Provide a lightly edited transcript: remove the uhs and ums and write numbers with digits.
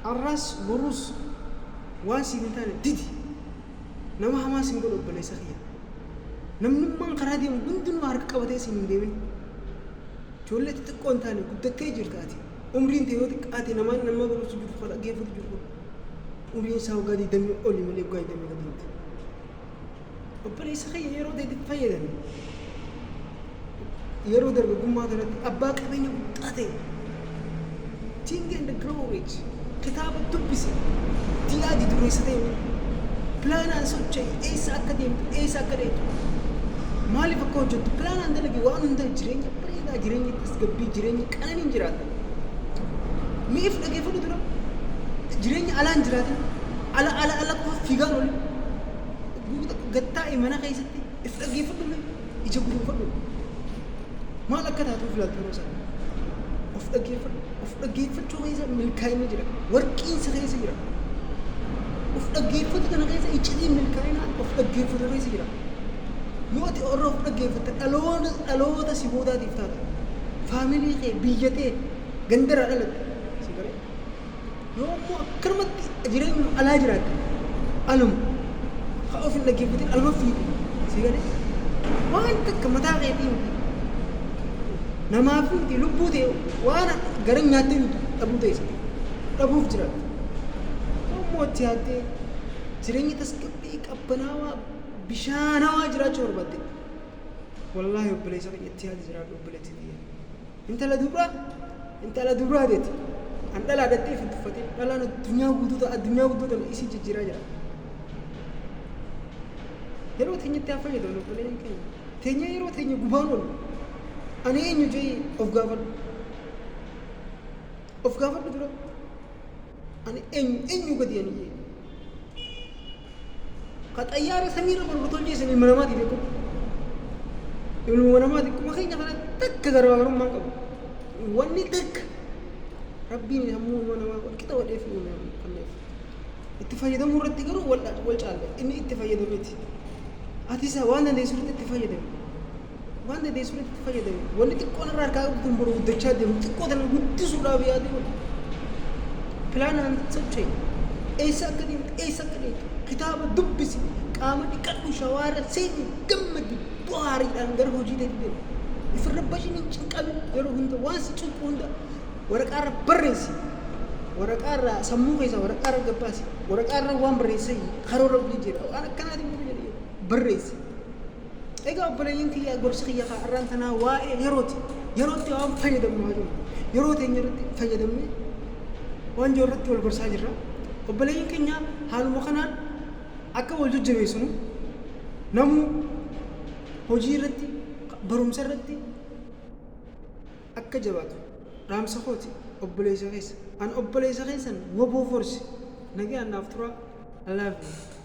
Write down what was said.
Arraas boruus waan siif hin taane didi. Nama hamaa sin godhu obboleessa kiyya. Namnummaan karaa deemu hundinuu harka qabatee siin hin deemin. Ijoollee xixiqqoo hin taane guddattee jirta ati. Umriin tee yoo xiqqaate namaan nama barumsa jiru kan dhaggeeffatu jiru kun umriin isaa waggaa 20 oli malee waggaa 20 gadi miti. Obboleessa kiyya yeroo teetitti fayyadami. Yeroo dargaggummaa kanatti abbaa qabeenya guddaa ta'e. Think and Grow Rich kitaaba dubbisi. Yaadi dureessa ta'e. Pilaanaan socho'i. Eessa akka deemtu, eessa akka deemtu. Maaliif akka hojjettu pilaanaan dalagi waan hunda jireenya bareedaa, jireenya tasgabbii, jireenya qananiin jiraata. Mi'if dhageeffadhu dura. Jireenya alaan jiraatin. Ala ala ala qofa fiigaan oli. Gattaa'e mana keessatti if dhaggeeffadhu mee ija guduunfadhu. Maal akka taatu of ilaaltu yeroo sana. Of dhaggeeffadhu. Of dhaggeeffachuu keessa milkaa'inni jira. Warqiinsa keessa jira. Of dhaggeeffatu kana keessa iccitiin milkaa'inaa of dhaggeeffatu keessa jira. Yoo ati warra of dhaggeeffatte dhaloota dhaloota si boodaatiif taata. Faamilii kee biyya tee gandarraa dhalatte. Si galee? Yoo ammoo akkanumatti jireenyuma alaa jiraatte aluma ka of hin dhaggeeffatin aluma fiigu si galee waan takka mataa keetii miti namaaf miti lubbuu ta'e waan gara nyaattee miti dhabuu ta'e dhabuuf jiraatte. Yoo ammoo itti yaaddee jireenya tasgabbii qabbanaawaa bishaanawaa jiraachuu barbaadde wallaahi obboleessa kiyya itti yaadi jiraadhu obboleettii tiyya. Intala dubraa intala dubraa jetti. An dhalaa dhattee hin tuffatin. Dhalaan addunyaa guutuu ta'a addunyaa guutuu tana isii jijjiiraa jira. Yeroo teenyatti haa fayyadamnu obboleeyyan keenya. Teenya yeroo teenya gubaan oolu. Ani eenyu jee of gaafadhu. Of gaafadhu dura. Ani eenyu eenyu gadi ani jee. Ka xayyaara samiirra barru tolcheessan ilma namaati beeku. Ilma namaati akkuma keenya kana takka garaagarummaa hin qabu. Wanni takka rabbiin sammuu ilma namaa wal qixa godhee fi uume kenneef. Itti fayyadamuu irratti garuu wal wal caalla. Inni itti fayyadameeti. Atis waan dandeessu irratti itti fayyadami. Waan dandeessu irratti itti fayyadami. Wanni xiqqoon irraa harkaa qabdu tun boru guddachaa deemu. Xiqqoo tana guddisuudhaaf yaaduu godhi. Pilaanaan socho'i. Eessa akka deemtu, eessa akka deemtu. Kitaaba dubbisi. Qaama dhiqadhu, shawaara seeni, gammadi, bohaariidhaan gara hojii teetti deemi. Ifirra bashin hin cinqamin yeroo hunda waan si cinqu hunda waraqaarra barreessi. Waraqaarra sammuu keessaa waraqaarra gabbaasi. Waraqaarra waan barreessee karoora jijjiira. Waan akkanaatiin jedhee barreessi. Egaa obboleeyyan kiyya gorsi kiyya kaa arraan tanaa waa'ee yerooti. Yerootti waan fayyadamnu haa jennu. Yeroo teenya irratti fayyadamne waan jiru irratti wal gorsaa jirra. Obboleeyyan keenya haaluma kanaan akka wal jajjabeessinu namuu hojii irratti barumsa irratti akka jabaatu dhaamsa kooti obboleessa keessa. An obboleessa keessan woboo forsi. Nagaan naaf turaa. I love you.